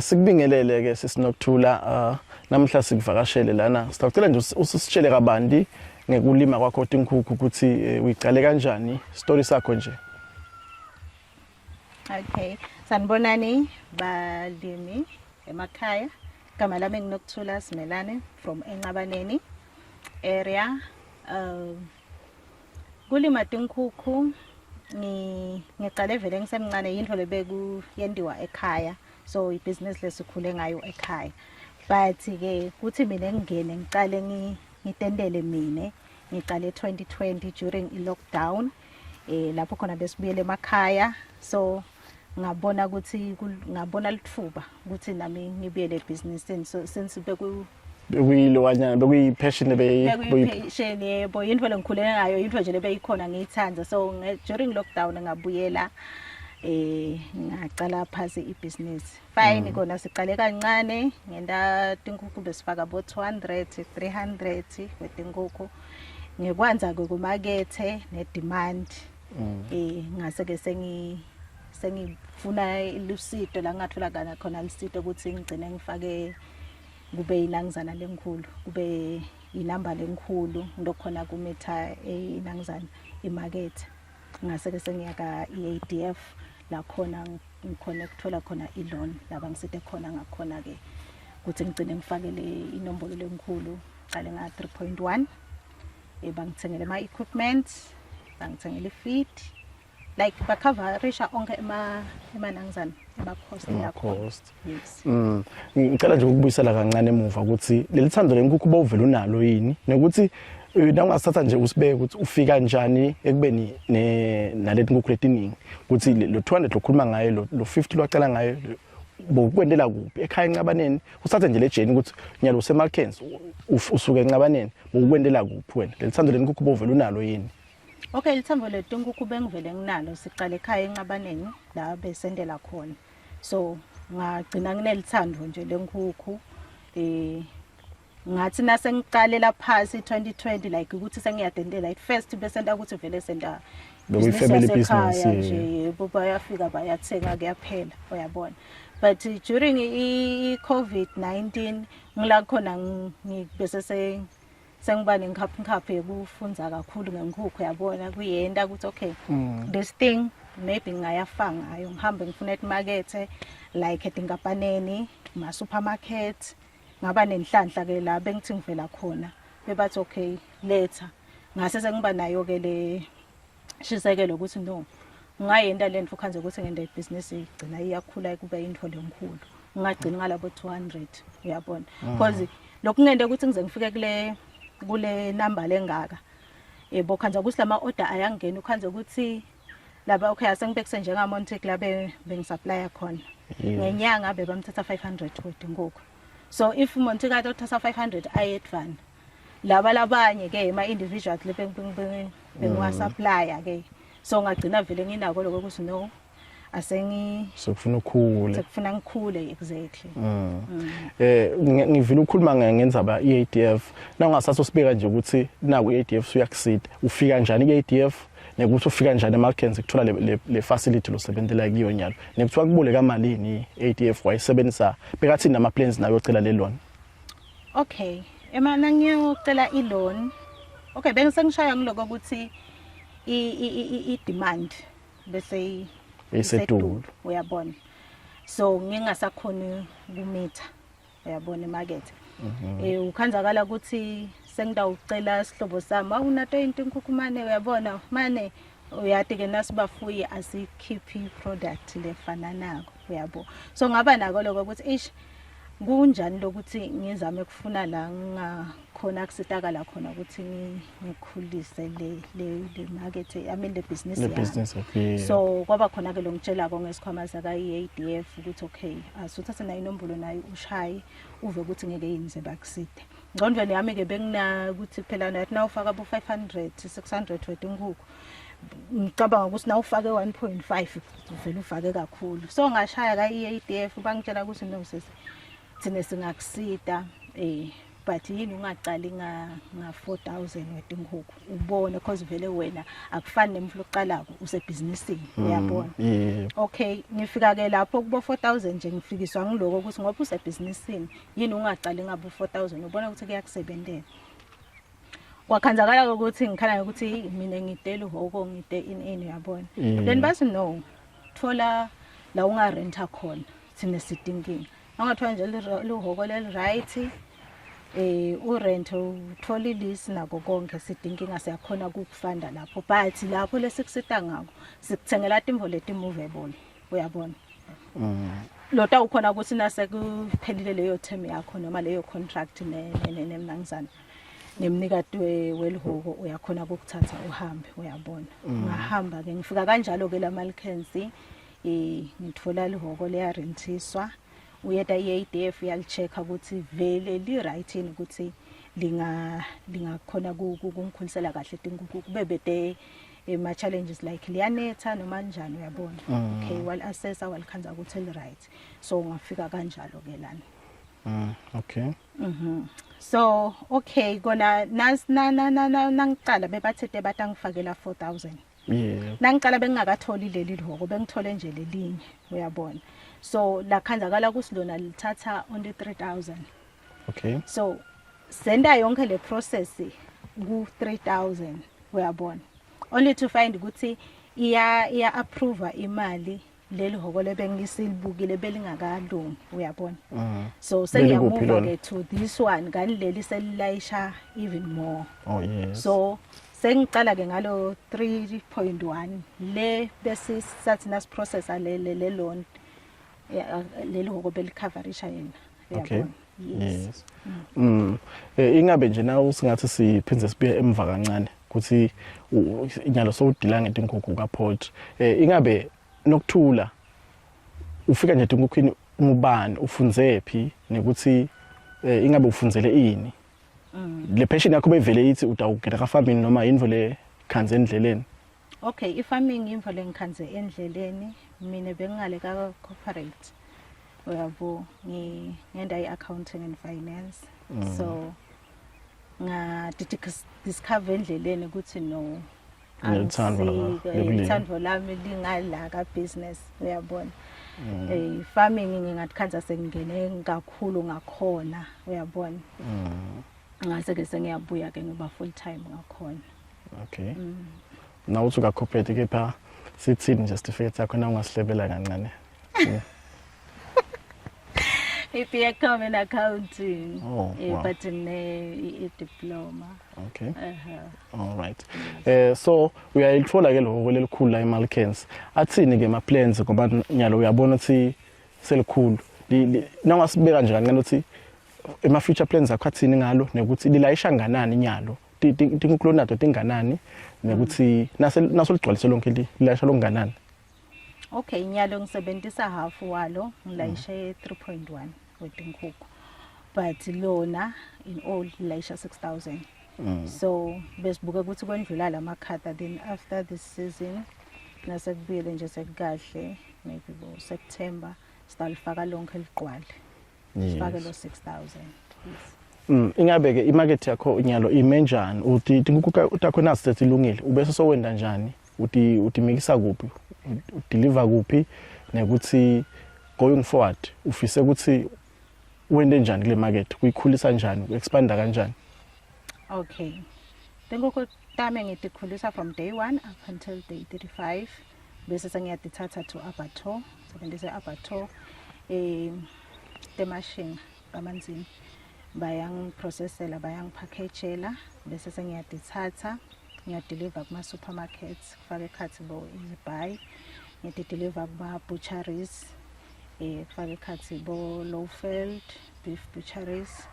Sikubingelele ke sisinokuthula namhla sikuvakashele lana. Sicela nje usitshele kabanti ngekulima kwakho tinkhukhu ukuthi uyicale kanjani, story sakho nje. Okay, sanibonani balimi emakhaya. Igama lami nginokuthula Simelane from Enqabaneni area. Kulima tinkhukhu ngiqale vele ngisemncane, yintfo lebekuyentiwa ekhaya, so ibhizinisi lesikhule ngayo ekhaya. But ke kuthi mina ngingene ngicale ngitentele mine, ngiqale 2020 during i-lockdown, lapho khona besibuyele emakhaya, so ngabona ukuthi ngabona litfuba ukuthi nami ngibuyele ebhizinisini. So since beku Bekuyilokanyana, bekuyi-passion. Bekuyi-passion, yebo, yintfo lengikhulele ngayo, yintfo nje lebeyikhona ngiyithanda. So during lockdown ngabuyela, ngacala phasi ibhizinisi. Fine, kona siqale kancane, ngenta tinkukhu, besifaka bo 200, 300 kwetinkukhu. Ngekwanza ke kumakethe ne-demand, ngase ke sengifuna lusito la ngingatholakala khona lusito ukuthi ngigcine ngifake kube inangizana lenkhulu, kube inamba lenkhulu, ngilokhona kumitha inangizana imakethe. Ngase ke sengiya ka EADF, la khona ngikhona ukuthola khona i-loan, la bangisite khona ngakhona ke ukuthi ngigcine ngifakele inombolo lenkhulu, qale nga 3.1. Bangithengele ama equipment, bangithengele i-feed, like bacoverisha onke ema emanangizana ema-cost yakhona. Cost. Yes. Ngicela nje ukubuyisela kancane emuva ukuthi leli thando lenkukhu bawuvela unalo yini, nokuthi nawungasithatha nje usibeke ukuthi ufika njani ekubeni naleti nkukhu letiningi, ukuthi lo 200 lokhuluma ngayo, lo 50 lwacala ngayo, bokwendela kuphi ekhaya encabaneni? Usathe nje le journey ukuthi nyalo useMalkerns, usuka encabaneni, bokwendela kuphi wena leli thando lenkukhu, bovela unalo yini? Okay, lithambo letinkukhu bengivele nginalo. Siqale ekhaya encabaneni la besendela khona, so ngagcina nginelithando nje lenkukhu. Ngathi nase ngiqalela phasi 2020, like ukuthi sengiyadentela, at first besenta ukuthi vele senta Bekuyi-family business, yasekhaya nje, yebo, bayafika bayathenga, kuyaphela, uyabona. But during i-COVID-19 ngila khona bese sengiba nenkhaphu yokufundza kakhulu ngenkukhu, yabona, kuyenta ukuthi okay, this thing maybe ngingayafa ngayo, ngihambe ngifuna etimakethe, like etinkampaneni, ma-supermarket. Ngaba nenhlanhla ke, la bengithi ngivela khona bebathi okay, letha. Ngase sengiba nayo ke le shisekelo ukuthi no, ngingayenta le nto, khanze ukuthi ngenda ibhizinisi igcina iyakhula kube into lenkulu, ngingagcini ngalabo 200, uyabona, because lokhu ngente ukuthi ngize ngifike kule number lengaka, yebo, khanza ukuthi lama order ayangena, ukhanze ukuthi laba, okay, asengibekise njengaMontic, la bengisupplya khona ngenyanga bebamthatha 500 wetinkukhu. So if Montic atothatha 500 ayedvana, laba labanye ke ema individuals le bengiwasupplya ke, so ngagcina vele nginako lokho ukuthi no, asengi Sekufuna ukhule. Sekufuna ngikhule, exactly. Ngivile ukukhuluma ngenzaba EADF. Nawungasase usibeka nje ukuthi naku EADF uyakusida, ufika njani ku-EADF, nekuthi ufika njani eMalkerns kuthola le facility losebentela kiyo nyalo, nekuthiwa kuboleka malini i-ADF, wayisebenzisa bekathi nama plans nayo ocela le loan? Okay, ema ngiyocela i-loan, okay, bengise ngishaya ngiloko ukuthi i-demand bese Isetulu. Uyabona, so ngingasakhoni kumitha, uyabona, emakethe. Ukhanzakala ukuthi sengidawucela sihlobo sami, awunato into inkukhu mane, uyabona, mane uyati ke nasibafuyi asikhiphi product lefananako, uyabo. So ngaba nako lokho ukuthi ish, kunjani lokuthi ngizame kufuna la ngingakhona kusitakala khona ukuthi ngikhulise le market, I mean le business Le yami. business, okay. So kwaba khona ke lo ngitshelako ngesikhwama saka EADF ukuthi okay, asuthathe nayo inombolo nayo, ushaye uve ukuthi ngeke yini ze bakuside. Ngqondweni yami ke bengina ukuthi phela nathi nawufaka bo 500, 600 wetinkukhu, ngicabanga ukuthi nawufake 1.5 uvele ufake kakhulu. So ngashaya ka EADF, bangitshela ukuthi no sisi, thina singakusida. But yini ungacali nga 4000 wetinkhukhu ubone, cause vele wena akufani nemfula oqalako usebhizinisini, uyabona? Yebo. Okay, ngifika ke lapho kubo 4000 nje, ngifikiswa ngiloko ukuthi ngoba usebhizinisini, yini ungacali ngabo 4000 ubona ukuthi kuyakusebentela. Kwakhanzakala ukuthi ngikhala ukuthi mina ngidela uhoko, ngide in, uyabona? Then bathi no, thola la ungarenta khona, thina sidinkinga angathola nje lihoko leli right, urent uthola ilease nako konke, sidinkinga siyakhona ukufanda lapho, but lapho lesikusita ngako sikuthengela timvo leti movable, uyabona? Lota ukhona ukuthi nasekuphelile leyo term yakho noma leyo contract nemnangizana nemnikati welihoko, uyakhona ukukuthatha uhambe, uyabona? Ngahamba ke, ngifika kanjalo ke la Malkerns, ngithola lihoko leyarentiswa, uyeta i-ADF yalichecka ukuthi vele li right yini, ukuthi lingakhona kungikhulisela kahle tinkukhu, kube bete ema challenges like liyanetha noma njani, uyabona? Okay, wal assessa, walikhanza ukuthi li right, so ngafika kanjalo ke lana. Okay. So okay, kona nas na na na na nangicala bebathethe batangifakela 4000. Nangicala bengingakatholi leli lihoko, bengithole nje lelinye, uyabona? So lakhanzakala ukuthi lona lithatha only 3000. So senda yonke le process ku 3000, uyabona, only to find ukuthi iya approve imali, leli hoko lebengisilibukile belingakalungi, uyabona? So Belikuphi sengiyamuva lona? ke to this one, kanti leli selilayisha even more. Oh yes. So sengicala ke ngalo 3.1 le, bese sathi nasiprocessa le loan ya, leli hoko belicoverisha yena, uyabona? Yes. Yes. Ingabe nje na usingathi siphindze sibuye emva kancane ukuthi inyalo sowudila ngetinkukhu ka poultry. Ingabe Nokuthula ufika nje etinkukhwini ngubani, ufunze phi, nekuthi ingabe ufundzele ini? Le passion yakho bevele ithi utawugena ka farming noma yintfo le khanze endleleni? Okay, i-farming imvo lengikhanze endleleni. Mina bengingale ka corporate, uyabo, ngenda i-accounting and finance. So nga discover endleleni ukuthi no, Ngeluthando lekulima. Uthando lami lingala ka business, uyabona? Farming ngingathi sengingene kakhulu ngakhona, uyabona? Ngase ke sengiyabuya ke ngiba full time ngakhona. Okay. Na uthi ka corporate, kepha sithini nje certificate sakho na ungasihlebela kancane? I-BCom in accounting. Oh, wow. But ne i-diploma. Okay. All right. So uyayithola ke lokho lelikhulu la eMalkerns. Athini ke ama plans, ngoba nyalo uyabona ukuthi selikhulu. Nangasibeka nje kancane ukuthi ema future plans akho athini ngalo, nekuthi lilayisha nganani nyalo. Tinkukhu nato tinganani, nekuthi nase nasoligcwalise lonke lilayisha lokunganani. Okay, nyalo ngisebenzisa half walo, ngilayishe 3.1 wetinkhukhu. But lona in all lilayisha 6000. So besibuka ukuthi kwendlula lamakhata, then after this season nasekubuyele nje sekukahle, maybe bo September sitalifaka lonke ligqwale. Sifake lo 6000. Yes. Ingabe ke imarket yakho nyalo ime njani? Uthi tinkukhu takho nazo setilungile. Ubese sowenda njani? Uthi utimikisa kuphi? Udeliver kuphi? Nekuthi going forward ufise ukuthi wende njani kule market? Kuyikhulisa njani? Kuexpanda kanjani? Okay. Tinkukhu tami ngitikhulisa from day 1 up until day 35, bese sengiyatithatha to abattoir, sebenzisa abattoir temashinga kamanzini, bayangiprocessela, bayangipackagela, bese sengiyatithatha ngiyadeliver kuma supermarkets, kufaka ekhathi bo Easy Buy, ngiyadeliver kuma butcheries, kufaka ekhathi bo Lowveld beef butcheries,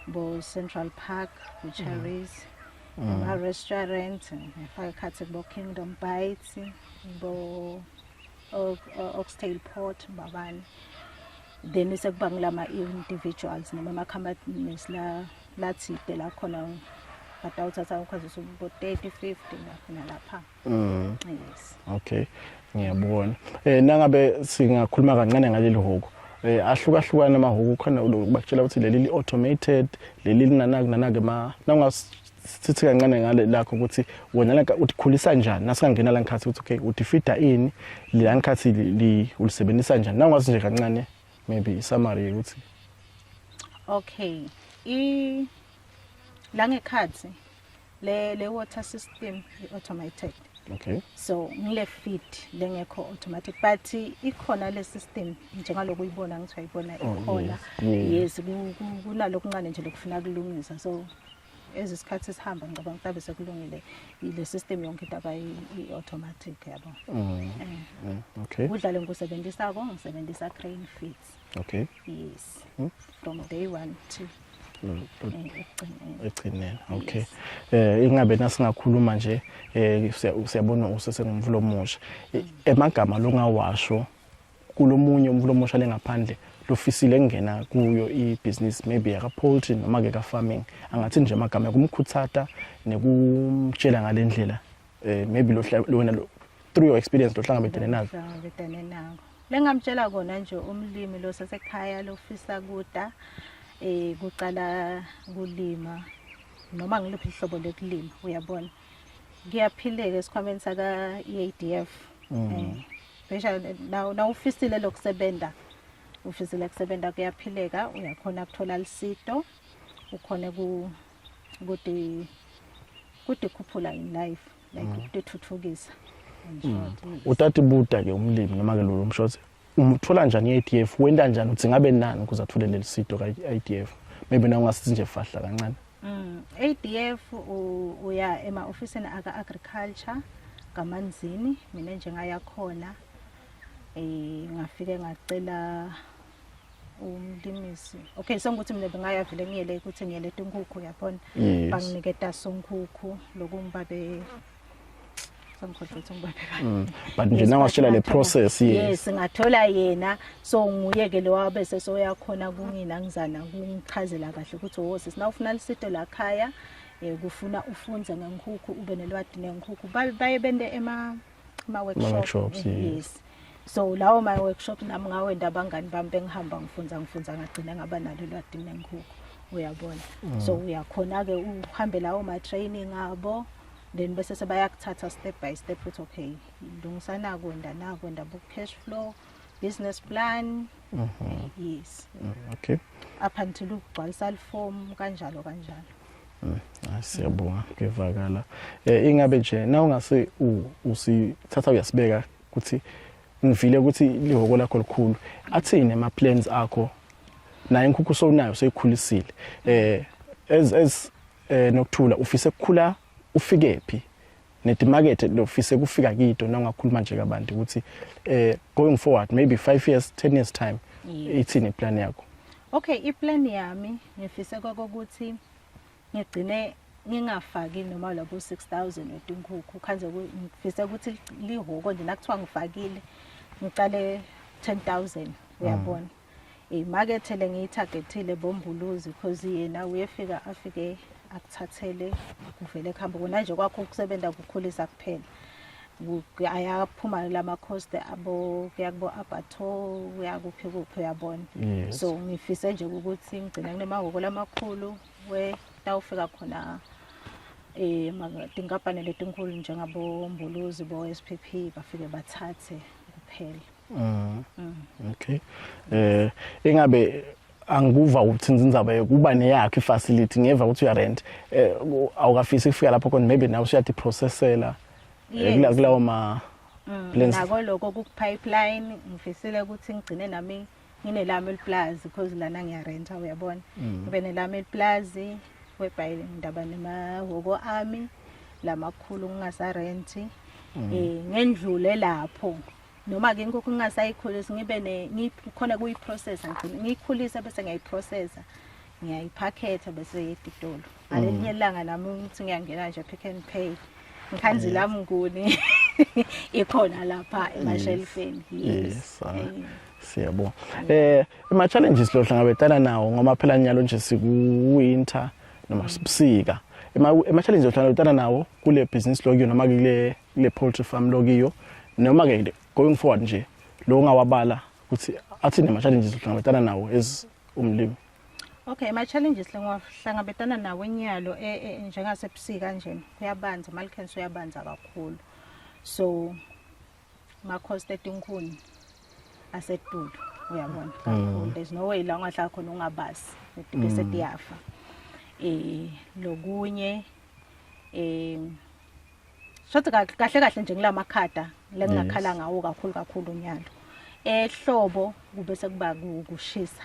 bo Central Park butcheries, ama restaurant, ngifaka ekhathi bo Kingdom Bites, bo Oxtail Pot babani, then sekuba ngilama individuals noma ama companies la lathide la khona batawuthatha ukhazi bo 30 50 lapha nalapha. Yes. Okay. Ngiyabona. Nangabe singakhuluma kancane ngaleli hoko. Ahlukahlukana amahhoko, khona bakutshela ukuthi leli li automated, leli linanaki nanaki, ma nawungasithi kancane ngale lakho ukuthi wena la utikhulisa njani nasingangena la ngikhathi ukuthi okay, utifida ini la ngikhathi li ulisebenzisa njani, nawungazi nje kancane maybe summary ukuthi. Okay, i la ngekhathi le water system i automated. So ngile feed lengekho automatic, but ikhona le system njengaloku uyibona, ngithi uyayibona. Oh, Ikhona. Yes. Yes, kunalokuncane nje lokufuna kulungisa, so ezisikhathi sihamba ngicabanga ukuthi abe sekulungile le system yonke into aba i-automatic, yabo. Okay. Kudla lengikusebenzisako, ngisebenzisa Crane Feeds. Yes, from day one to ekugcineni. Egcineni, okay. Ingabe nasingakhuluma nje, siyabona usesengumvulo omusha, emagama longawasho kulomunye umvulo omusha lengaphandle lofisile kungena kuyo i-business, maybe yaka poultry noma ke ka farming, angathi nje amagama ekumkhuthata nekumtshela ngale ndlela, maybe lo wena through your experience lohlangabetene nazo? Hlangabetane nako, lengamtshela kona nje umlimi lo sasekhaya lofisa kuda kucala kulima noma ngiluphi ihlobo lekulima, uyabona kuyaphileka esikhwameni saka EADF. Especially now ufisile lokusebenta, ufisile kusebenta, kuyaphileka, uyakhona kuthola lisito, ukhone ku kuti kutikhuphula in life, like ukutithuthukisa in short, yes. Utatibuta ke umlimi noma ke lo mshotsi, umthola njani i-ADF, wenta njani uthi ngabe nani ukuze athole leli sito ka-ADF? Maybe na ungasithi nje fahla kancane. ADF uya ema ofisini aka agriculture kaManzini. Mina nje ngayakhona, ngafike ngacela umlimisi. Okay, sengukuthi mina bengaya vele ngiyele ukuthi ngiyele inkukhu, uyabona. Banginiketa sonkhukhu lokungibabe, sengikhohlwe ukuthi ngibabe bani. But nje Yes, nawasitshela le but ngathola- process, yes. Yes, ngathola yena, so nguye ke lo wabe sesoyakhona kungina ngizana kungichazela kahle ukuthi, oh sisi, nawufuna lisito lakhaya, kufuna ufunze ngenkukhu, ube nelwati nenkukhu. Baye bente ema workshop. Workshops, yes. Yes, so lawo ma workshop nami ngawenda, abangani bami bengihamba ngifunza ngifunza, ngagcina ngaba nalo lwati nenkukhu, uyabona. So uyakhona ke uhambe lawo ma training abo, then bese sebayakuthatha step by step ukuthi okay, lungisa nakwenda nakwenda bo cash flow, business plan, yes. Up until ukugcwalisa liform, kanjalo kanjalo. Hayi, siyabonga, kuyevakala. Ingabe nje na ungase usithatha uyasibeka ukuthi ngivile ukuthi lihhoko lakho likhulu, athini ama plans akho naye inkukhu sowunayo, seyikhulisile, as Nokuthula, ufise ukukhula ufike phi netimakethe lofise kufika kito, na ungakhuluma nje kabanti ukuthi going forward, maybe 5 years, 10 years time, ithini iplan yakho? Okay, iplan yami ngifise kokuthi ngigcine ngingafaki noma labo 6000 wetinkukhu, khanze ngifise ukuthi lihhoko nje nakuthiwa ngifakile ngicale 10,000, uyabona. Imakethe le ngiyitargethile boMbuluzi, because yena uyefika afike akuthathele kuvele kuhambe kona nje kwakho ukusebenza kukhulisa kuphela. Ayaphuma lama cost abo, kuya kubo abattoir, kuya kuphi kuphi, uyabona. So ngifise nje ukuthi ngigcine kunemahhoko lamakhulu we tawufika khona tinkampani letinkulu njengabo Mbuluzi, bo SPP, bafike bathathe kuphela. Okay. Ingabe angikuva uthinza indzaba yokuba neyakho ifacility, ngeva ukuthi uya rent, awukafisi kufika lapho khona, maybe nawe usuyati processela kulawo ma plans? Nako lokho ku pipeline, ngifisile ukuthi ngigcine nami nginelami eliplazi, because lana ngiyarenta, uyabona. Ngibe nelami eliplazi whereby ngidaba nemahhoko ami lamakhulu, ngingasarenti, ngendlule lapho noma ke inkukhu ngingasayikhulisi, ngibe ne ngikhona kuyiprocessa, ngigcine ngiyikhulise bese ngiyayiprocessa, ngiyayiphakhetha bese yetitolo. Ngalelinye ilanga nami ngithi ngiyangena nje Pick n Pay, ngikhanzi lami nguni ikhona lapha emashelfini, yes. Yes, ah. Siyabonga. Ama challenges lo hlangabetana nawo, ngoba phela nyalo nje siku winter noma sibusika. Ema challenges ohlangabetana nawo kule business lokuyo noma kule poultry farm lokuyo, noma ke going forward nje lo ungawabala ukuthi Athini ama challenges uhlangabetana nawo as umlimi? Okay, ama challenges lengiwahlangabetana nawo enyalo njengasebusika nje kuyabanza, Malkerns uyabanza kakhulu. So ma cost etinkhuni asetulu, uyabona kakhulu. There's no way la ungahlala khona ungabasi bese tiyafa. Lokunye shothi kahle kahle nje ngilamakhada lengingakhala ngawo kakhulu kakhulu unyalo. Ehlobo kube sekuba kushisa.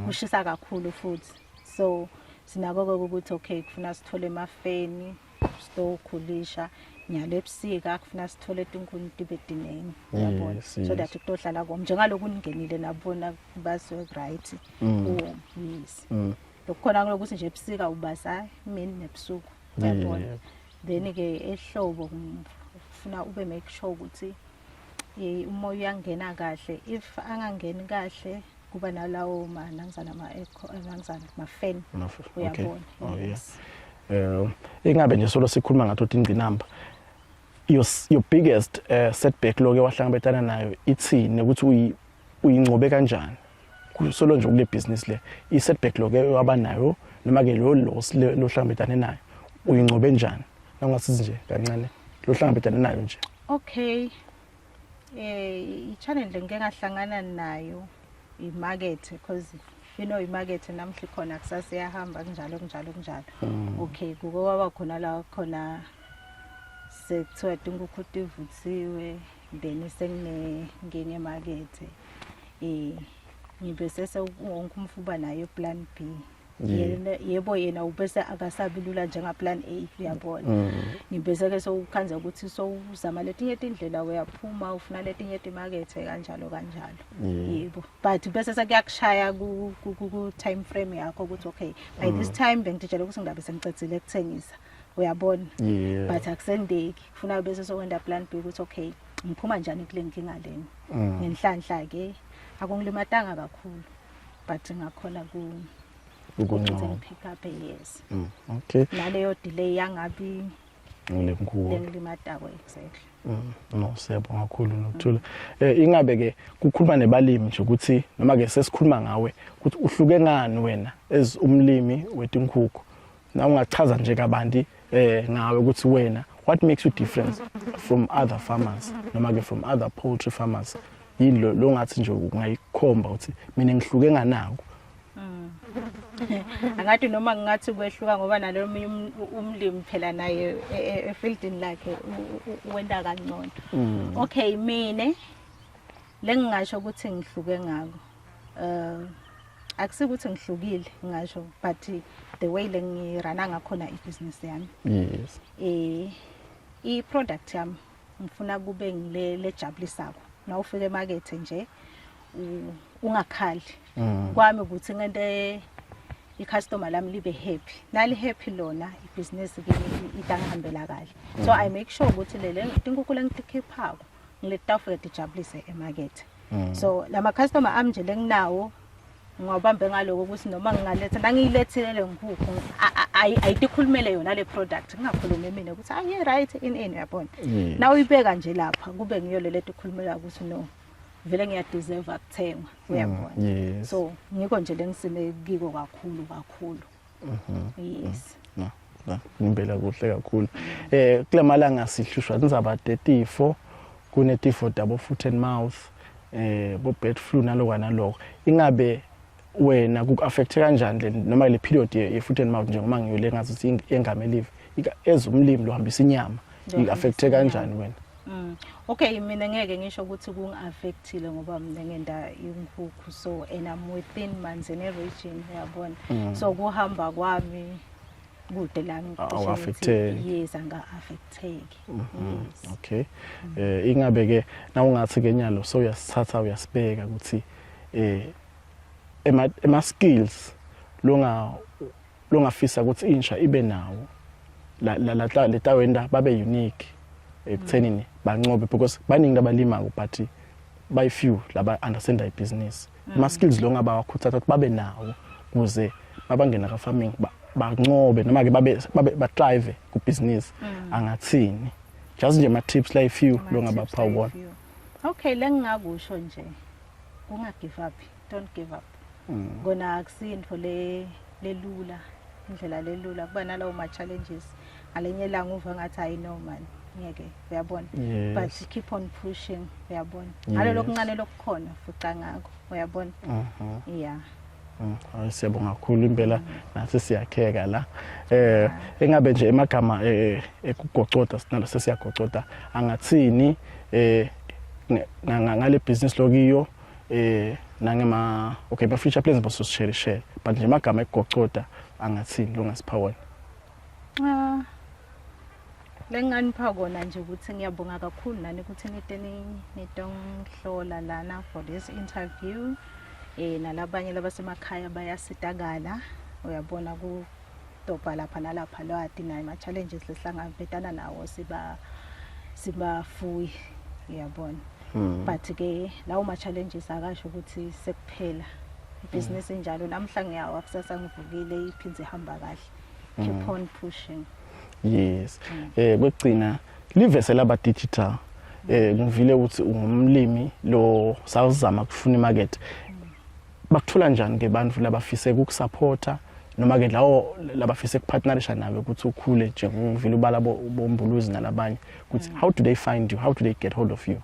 Kushisa kakhulu futhi. So sinako ukuthi okay, kufuna sithole emafeni sitokhulisha nyalo ebusika, kufuna sithole tinkhuni tibe tinengi, uyabona, so that kutohlala kom njengaloku ningenile nabona base right kuwo, yes. Lokukhona kulokuthi nje ebusika ubasa imini nebusuku, uyabona. Then ke ehlobo kufuna ube make sure ukuthi umoya uyangena kahle. If angangeni kahle, kuba nalawo manangizana ma-airco, ma-fan, uyabona. Oh yeah. Ingabe nje solo sikhuluma ngathi ingqinamba, your biggest setback loke wahlangabetana nayo ithini, ukuthi uyincobe kanjani solo nje kule business le? I setback loke waba nayo noma ke lo loss lo hlangabetane nayo, uyincobe njani? Nangasizi nje kancane lo hlangabetane nayo nje. Okay, i-challenge ngike ngahlangana nayo i-market, because you know, imakethe namhla ikhona, kusasa iyahamba, kunjalo kunjalo kunjalo. Okay, kuke kwaba khona la khona sekuthiwa tinkukhu tivutsiwe, then senginenkinga emakethe. Ngibe sese wonke umfuba nayo plan B. Yena, yebo, yena ubese akasabi lula njenga plan A, uyabona. Ngibese ke sowukhanza ukuthi sowuzama letinye tindlela, uyaphuma ufuna letinye timakethe, kanjalo kanjalo. Yebo, but bese sekuyakushaya ku time frame yakho ukuthi okay, by this time bengitshela ukuthi ngidabe sengicedzile ukuthengisa, uyabona. But akusendeki, kufuna bese sokwenda plan B ukuthi okay, ngiphuma njani kule nkinga lena. Ngenhlanhla ke akungilimatanga kakhulu, but ngakhona ku ukuncoba. Pick up, yes. Okay. Naleyo delay yangabi ngile nkulu lengilimatako, exactly. No, siyabonga kakhulu, Nokuthula. Ingabe ke kukhuluma nebalimi nje ukuthi noma ke sesikhuluma ngawe ukuthi uhluke ngani wena as umlimi wetinkukhu? Na ungachaza nje kabanti ngawe ukuthi wena, what makes you different from other farmers noma ke from other poultry farmers? Yini lo ngathi nje ungayikhomba ukuthi mina ngihluke nganako? Angathi noma ngingathi kwehluka, ngoba nalo omunye umlimi phela naye efieldini lakhe wenta kangcono. Okay, mine lengingasho ukuthi ngihluke ngako, akusikuthi ngihlukile ngisho, but the way lengirana ngakhona ibhizinisi yami, i-product yami ngifuna kube ngile lejabulisako. Na ufika emakethe nje ungakhali. Kwami ukuthi ngente i-customer lami libe happy. Nali happy lona, ibhizinisi kimi itangihambela kahle. So I make sure ukuthi lele tinkukhu lengitikhiphako ngileti tijabulise emakethe. So lama customer ami nje lenginawo ngiwabambe ngaloko ukuthi noma ngingaletha, nangiyilethile le nkukhu, ayitikhulumele yona le product, ngingakhulumi mina ukuthi ayi right in, uyabona. Na uyibeka nje lapha, kube ngiyo le leti ikhulumela ukuthi no, vele ngiyadeserve ukuthengwa, uyabona. So ngikho nje lengisime kiko kakhulu kakhulu, yes. No, ngimbela kuhle kakhulu. Kule malanga sihlushwa indzaba tetifo, kunetifo tabo foot and mouth, bo bird flu, naloko naloko. Ingabe wena ku affect kanjani le noma le period ye foot and mouth, njengoba ngiyole ngathi ukuthi yengamelive as umlimi lohambisa inyama, Lohambisa i-affect inyama. kanjani wena? Okay, mina ngeke ngisho ukuthi kungi-affectile ngoba mina ngenda inkukhu, so and I'm within Manzini region, uyabona. So kuhamba kwami kude la ngicishe ngithi Awu-affecteki. Yes, anga-affecteki. Yes. Okay. Ingabe ke na ungathi ke nyalo so uyasithatha uyasibeka ukuthi ema skills longafisa ukuthi insha ibe nawo la la la letawenda babe unique ekuthenini bancobe, because baningi abalimako but by few laba understand ibhizinisi, ama skills lo ngaba wakhuthaza ukuthi babe nawo ukuze mabangena ka farming bancobe noma ke babe ba thrive ku business, angathini? Just nje ama tips like few lo ngabapha wona. Okay, lengingakusho nje Kunga give up, don't give up. Kona akusintfo le lelula, indlela lelula kuba nalawo ma challenges. Ngalenye ilanga uva ngathi hayi no man, ngeke uyabona. But keep on pushing, uyabona. Ngalo lokuncane lokukhona fuca ngakho, uyabona. Yeah. Hayi siyabonga kakhulu impela nathi siyakheka la. Eh engabe nje emagama ekugocoda sinalo sesiyagocoda angathini eh ngale business lokiyo eh nangema okay ba future plans boso share share but nje amagama ekugocoda angathini longasipha wona. Ah. Lenganipha kona nje ukuthi ngiyabonga kakhulu nani ukuthi nite nitongihlola lana for this interview. Eh nalabanye labasemakhaya bayasitakala. Uyabona ku dobha lapha nalapha lwati naye ma challenges lesihlangabetana nawo siba sibafuyi uyabona. But ke lawo ma challenges akasho ukuthi sekuphela. Ibhizinisi injalo namhla ngiyawa kusasa ngivukile iphindze ihamba kahle. Keep on pushing. Yes. Eh kwekugcina livese laba digital. Eh ngivile ukuthi ungumlimi lo sawuzama kufuna imarket. Bakuthola njani ke bantu labafise ukusupporta noma ke lawo labafise ukupartnerisha nawe ukuthi ukhule nje ngivile ubala bombuluzi nalabanye ukuthi how do they find you, how do they get hold of you?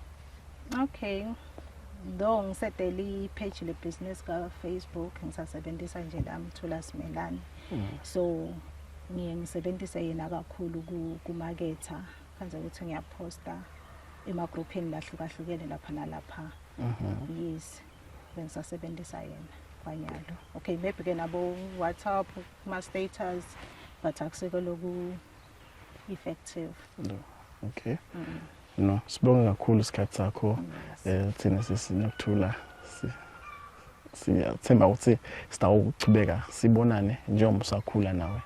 Okay. Though ngisedele i-page le business ka Facebook ngisasebenzisa nje la Mthula Simelane. So ngiye ngisebenzise yena kakhulu ku marketer khanze ukuthi ngiyaposta emagroupini lahlukahlukene lapha nalapha. Yes. Bengisasebenzisa yena kwanyalo. Okay, maybe ke nabo WhatsApp kuma status but akusiko loku effective. No. Okay. No, sibonge kakhulu isikhathi sakho eh thina sisinokuthula siyathemba ukuthi sitawuchubeka sibonane njengoba usakhula nawe.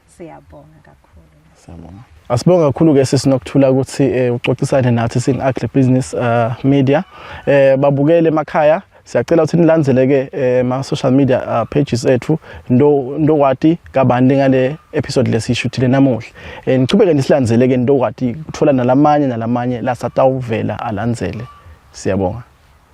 Siyabonga kakhulu. Siyabonga. Asibonga kakhulu ke sisinokuthula ukuthi eh, uxoxisane nathi sing Agri Business Media. Eh babukele emakhaya siyacela ukuthi nilandzele ke eh, ma social media pages ethu ndo ndokwati kabanti ngale episode lesishuthile namuhla. Eh nichubeke nisilandzele ke ndokwati kuthola nalamanye nalamanye lasatawuvela alandzele. Siyabonga.